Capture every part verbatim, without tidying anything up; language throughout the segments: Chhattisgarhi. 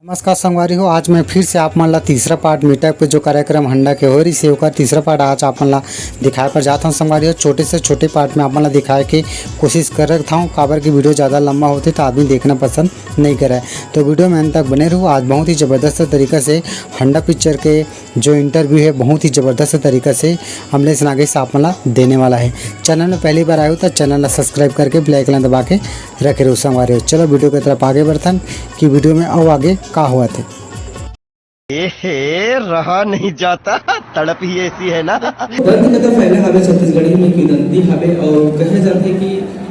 नमस्कार संगवारी हो, आज मैं फिर से आप मन ला तीसरा पार्ट मीटअप के जो कार्यक्रम हंडा के हो रही से ओकर तीसरा पार्ट आज आप मन ला दिखाए पर जात हूँ संगवारी हो। छोटे से छोटे पार्ट में आप मन ला दिखाए के कोशिश करत हूँ, काबर की वीडियो ज़्यादा लंबा होते तो आदमी देखना पसंद नहीं करे। तो वीडियो में अंत तक बने रहू। आज बहुत ही ज़बरदस्त तरीका से हंडा पिक्चर के जो इंटरव्यू है बहुत ही ज़बरदस्त तरीका से अमलेश नागेश आप मन ला देने वाला है। चैनल में पहली बार आए हो तो चैनल ला सब्सक्राइब करके बेल आइकन दबा के रखे रहू संगवारी हो। चलो वीडियो की तरफ आगे बढ़थन कि वीडियो में अउ आगे का हुआ थे। ए हे, रहा नहीं जाता, तड़प ही ऐसी है ना। दर्द के तो फैले हवे छत्तीसगढ़ी में किदंती हवे और कहे जाथे कि,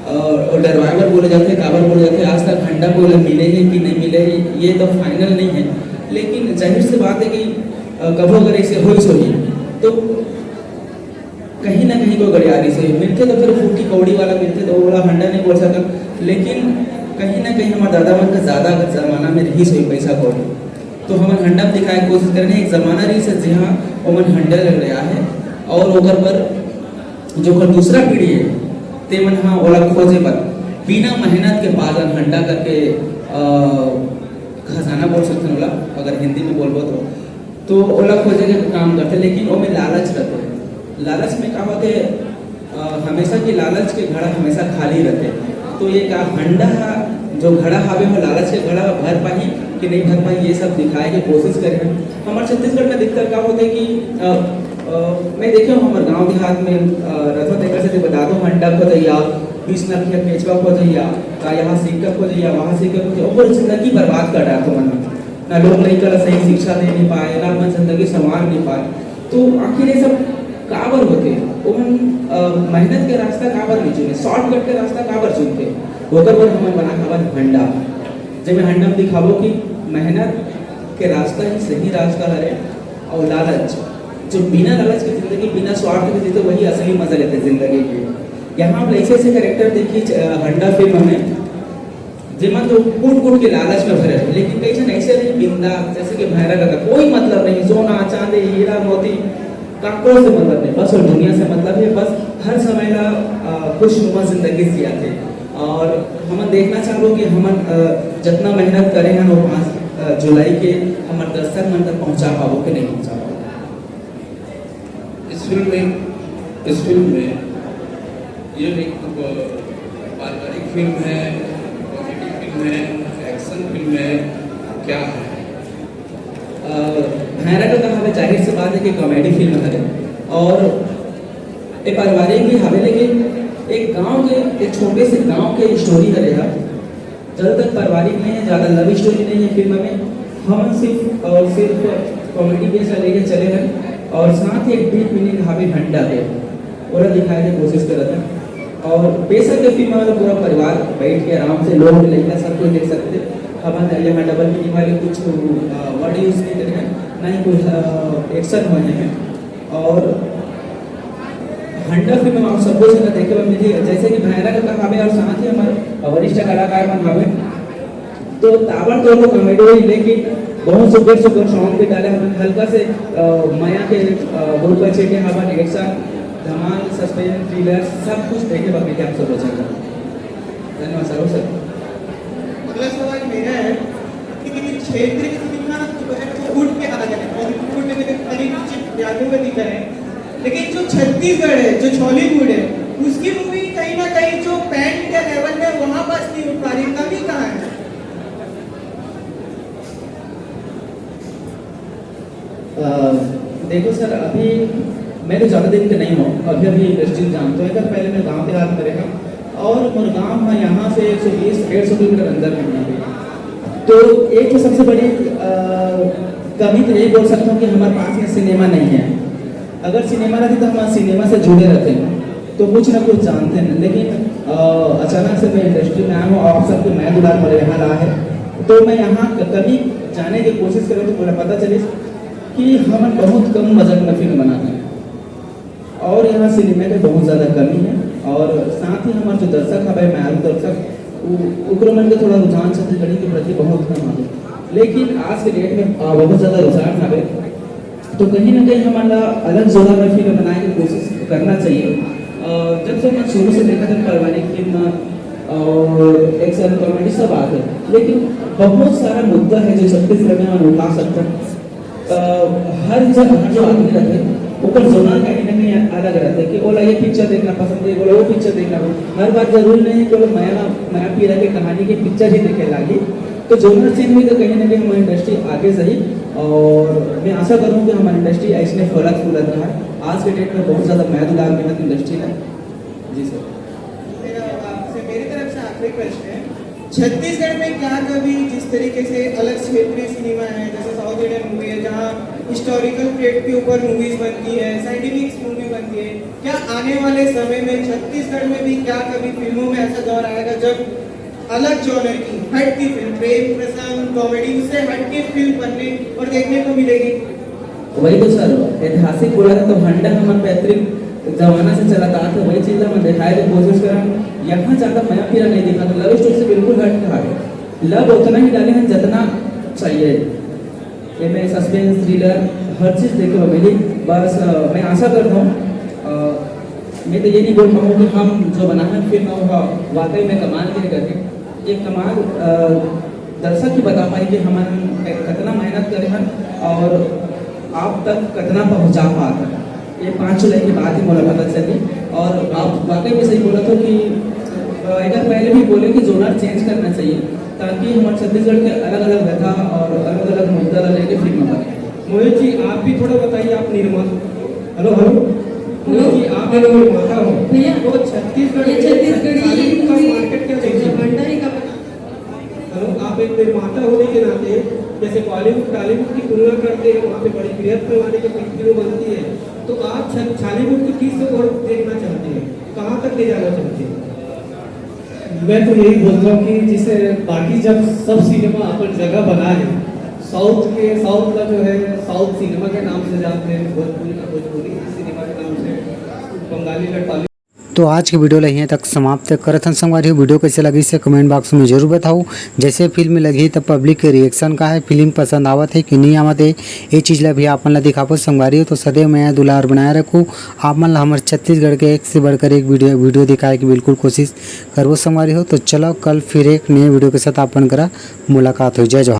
अ, और डरवाए बर बोले जाथे, काबर बोले जाथे, आज तक हंडा कोई ला मिले है कि नहीं मिले है, ये तो फाइनल नहीं है। लेकिन जाहिर सी बात है कि, अ, कभो अगर ऐसे होइस होही तो कहीं ना कहीं कोई गड़ियारी से मिलथे तो फिर फूटी कौड़ी वाला मिलथे तो ओला हंडा नहीं बोल सकत। लेकिन कहीं ना कहीं हमारे दादा मन का ज्यादा अगर जमाना में रही सोई पैसा कौड़ी तो हमन हंडा में दिखाए के कोशिश करने। एक जमाना रही से जहाँ ओमन हंडा लग रहा है और ओकर पर जो ओकर दूसरा पीढ़ी है ते मन हाँ ओला खोजे बर बिना मेहनत के पालन हंडा करके, अ, खजाना बोल सकते हैं ओला अगर हिंदी में बोलबो तो। तो ओला खोजे के काम करथे, लेकिन ओमे लालच रथे। लालच में का होथे, अ, हमेशा की लालच के घड़ा हमेशा खाली रथे। तो ये का हंडा हा, जो घड़ा हावे, वो लालच के घड़ा भर पाही कि नहीं भर पाही, ये सब दिखाए के कोशिश करे हैं। हमारे छत्तीसगढ़ में अधिकतर का होथे कि, अ, अ, मैं देखे हूँ, हमारे गांव देहात में, अ, रथो तेकर से बता दो, हंडा खोजैया, बीस लाख या केचवा खोजैया, का यहाँ सिक्का खोजैया, वहाँ सिक्का खोजैया, वो पूरी जिंदगी बर्बाद कर रहा था मन। ना लोग लइका ला सही शिक्षा दे नहीं पाए, ना अपन जिंदगी संवार नहीं पाए। तो आखिर ये सब काबर होथे? ओमन, अ, मेहनत के रास्ता काबर नहीं चुने, शॉर्टकट के रास्ता काबर चुनथे? ओकर बर हमन बना हवन हंडा, जेमे हंडा में दिखाबो कि मेहनत के रास्ता ही सही रास्ता हरे और लालच, जो बिना लालच के जिंदगी, बिना स्वार्थ के जीते, वही असली मजा लेते जिंदगी के। यहाँ हम ऐसे ऐसे कैरेक्टर देखी, अ, हंडा फिल्म में, जेमन तो कूट कूट के लालच में भरे रहे, लेकिन कई झन ऐसे नहीं, बिंदास, जैसे कि भैरा काका, कोई मतलब नहीं, सोना चांदी हीरा मोती काकरो से मतलब नहीं, बस वो दुनिया से मतलब है, बस हर समय ला, अ, खुशनुमा जिंदगी जिया थे। और हमन देखना चाहबो कि हमन, अ, जितना मेहनत करे हैं वो पाँच, अ, जुलाई के हमर दर्शक मन तक पहुंचा पाबो कि नहीं पहुंचा पाबो। इस फिल्म में, इस फिल्म में ये एक, अ, पारिवारिक फिल्म है, कॉमेडी फिल्म है, एक्शन फिल्म है, क्या है? अ, भैरा काका हवे, जाहिर सी बात है कि कॉमेडी फिल्म है और ये पारिवारिक भी हवे, लेकिन एक गांव के, एक छोटे से गांव के स्टोरी हरे हा। ज़्यादातर पारिवारिक नहीं है, ज़्यादा लव स्टोरी नहीं है फिल्म में। हम सिर्फ और सिर्फ कॉमेडी के साथ लेके चले हैं और साथ ही एक डीप मीनिंग हमें हंडा के पूरा दिखाने की कोशिश करत हैं। और बेशक ये फिल्म में पूरा परिवार बैठ के आराम से लोग भी लइका सब कोई देख सकते हैं। हम यहाँ डबल मीनिंग वाले कुछ वर्ड यूज नहीं करे हैं, ना ही कोई एक्शन हुए हैं। और हंडा फिल्म में आप सबको से देखे बर मिलही, जैसे कि भैरा काका हवे और साथ ही हमारे वरिष्ठ कलाकार मन हवे, तो ताबड़तोड़ तो कॉमेडी ही, लेकिन बहुत सुपर सुपर सॉन्ग भी डाले हमन। हल्का से, अ, मया के, अ, गुरु बच्चे के हमन एक्शन, धमाल, सस्पेंस, थ्रिलर सब कुछ देखे बर मिलही आप सबको। धन्यवाद सर। सर, अगला सवाल मेरा है कि क्षेत्र की सिनेमा जो है वो उठ के आ रहा है, बॉलीवुड में मैंने करीब बयानवे में दिखा है, लेकिन जो छत्तीसगढ़ है, जो छॉलीवुड है, उसकी मूवी कहीं ना कहीं जो पैन इंडिया लेवल में वहाँ पास नहीं उठ पा रही, कमी कहाँ है? अ, देखो सर, अभी मैं तो ज़्यादा दिन के नहीं हूँ, अभी अभी इंडस्ट्री जानते हो, अगर पहले मैं गांव देहात में रहा और मोर गांव है यहाँ से एक सौ बीस डेढ़ सौ किलोमीटर अंदर में है। तो एक तो सबसे बड़ी, अ, कमी तो यही बोल सकता हूँ कि हमारे पास में सिनेमा नहीं है। अगर सिनेमा रहती तो हम सिनेमा से जुड़े रहते हैं, तो कुछ ना कुछ जानते हैं। लेकिन, अ, अचानक से मैं इंडस्ट्री में आया हूँ, आप सबके मया दुलार मेरे यहाँ रहा है, तो मैं यहाँ क-, कभी जाने की कोशिश करूँ तो मुझे पता चले कि हम बहुत कम बजट में फिल्म बनाते हैं और यहाँ सिनेमा की बहुत ज़्यादा कमी है। और साथ ही हमर जो दर्शक हवे, मारू दर्शक, उ-, ओकरो मन के थोड़ा रुझान छत्तीसगढ़ी के प्रति बहुत कम हवे, लेकिन आज के डेट में, अ, बहुत ज्यादा रुझान हवे। तो कहीं ना कहीं हमन ला अलग जोनर में फिल्म बनाए के कोशिश करना चाहिए। अ, जब से मैं शुरू से देखत हन पारिवारिक फिल्म और एक्शन कॉमेडी सब आथे, लेकिन बहुत सारा मुद्दा है जो छत्तीसगढ़ में हम उठा सकते हैं। अ, हर जन, हर जो आदमी रहते, ओकर जोनर कहीं ना कहीं अलग रहते कि ओला ये पिक्चर देखना पसंद है, ओला वो पिक्चर देखना पसंद। हर बार जरूरी नहीं है कि ओला मया, मया पीरा के कहानी के पिक्चर ही देखे लागी। तो जोनर चेंज में तो कहीं ना कहीं हमारी इंडस्ट्री आगे जाही। और मैं आशा करूँ कि हमारी इंडस्ट्री ऐसने फलत फूलत रहा। आज के डेट में बहुत ज्यादा मया दुलार मिलत इंडस्ट्री है। जी सर। मेरा आपसे, मेरी तरफ से आखिरी प्रश्न है, छत्तीसगढ़ में क्या कभी जिस तरीके से अलग क्षेत्रीय सिनेमा है, जैसे साउथ इंडियन मूवी है, जहाँ हिस्टोरिकल पीरियड के ऊपर मूवीज बनती है, साइंटिफिक मूवी बनती है, क्या आने वाले समय में छत्तीसगढ़ में भी क्या कभी फिल्मों में ऐसा दौर आएगा जब अलग जॉनर की हट की फिल्म, प्रेम प्रसंग, कॉमेडी, उससे हट के फिल्म बनने और देखने को मिलेगी? वही तो सर, ऐतिहासिक बोला था तो हंडा हमर पैतृक जमाना से चलत आत है, वही चीज ला मैं दिखाए के कोशिश करन। यहाँ ज्यादा मया पीरा नहीं दिखा, तो लव स्टोरी से बिल्कुल हट के हटे। लव उतना ही डाले हैं जितना चाहिए। एमे सस्पेंस, थ्रिलर, हर चीज देखे बर मिली। बस, अ, मैं आशा करता हूँ, अ, मैं तो ये नहीं बोल पाऊँ कि हम जो बना है फिल्म, वो वाकई में कमाल के करके एक कमाल, अ, दर्शक ही बता पाए कि हमन कितना मेहनत करे हन और आप तक कितना पहुँचा पात हन। ये पाँच जुलाई के बाद ही मोला पता चली। और आप वाकई में सही बोलत हो कि, अ, एक बार पहले भी बोले कि जोनर चेंज करना चाहिए, ताकि हमारे छत्तीसगढ़ के अलग-अलग व्यथा और अलग-अलग मुद्दा ला लेके फिल्म बने। मोहित जी, आप भी थोड़ा बताइए, आप निर्माता, हेलो, हेलो। मोहित जी, आप एक निर्माता हो, भैया, तो छत्तीसगढ़ ये में छत्तीसगढ़ी छत्तीसगढ़ी का मूवी मार्केट क्या चीज़ है? भंडारी का बना। हेलो, आप एक निर्माता होने के नाते जैसे बॉलीवुड, टॉलीवुड की तुलना करते हैं, वहाँ पे बड़ी बृहत पैमाने की फिल्म बनती है, तो आप छ-, छॉलीवुड को किस ओर देखना चाहते हैं, कहाँ तक ले जाना चाहते हैं? मैं तो यही बोलता हूँ कि जैसे बाकी जब सब सिनेमा अपन जगह बना है, साउथ के, साउथ का जो है, साउथ सिनेमा के नाम से जानते हैं, भोजपुरी का भोजपुरी सिनेमा के नाम से, बंगाली का टॉली तो आज के वीडियो ला इहें तक समाप्त करत हन संगवारी हो। वीडियो कैसे लगिस हे कमेंट बॉक्स में जरूर बताओ। जैसे फिल्म लगी तब पब्लिक के रिएक्शन का है, फिल्म पसंद आवत है कि नहीं आवत है, ये चीज़ ला भी आपन ला दिखाबो संगवारी हो। तो सदैव मया दुलार बनाए रखो। आप मन ला हमर छत्तीसगढ़ के एक से बढ़कर एक वीडियो, वीडियो दिखाए के बिल्कुल कोशिश करबो संगवारी हो। तो चलो कल फिर एक नए वीडियो के साथ आपन करा मुलाकात हो। जय जोहार।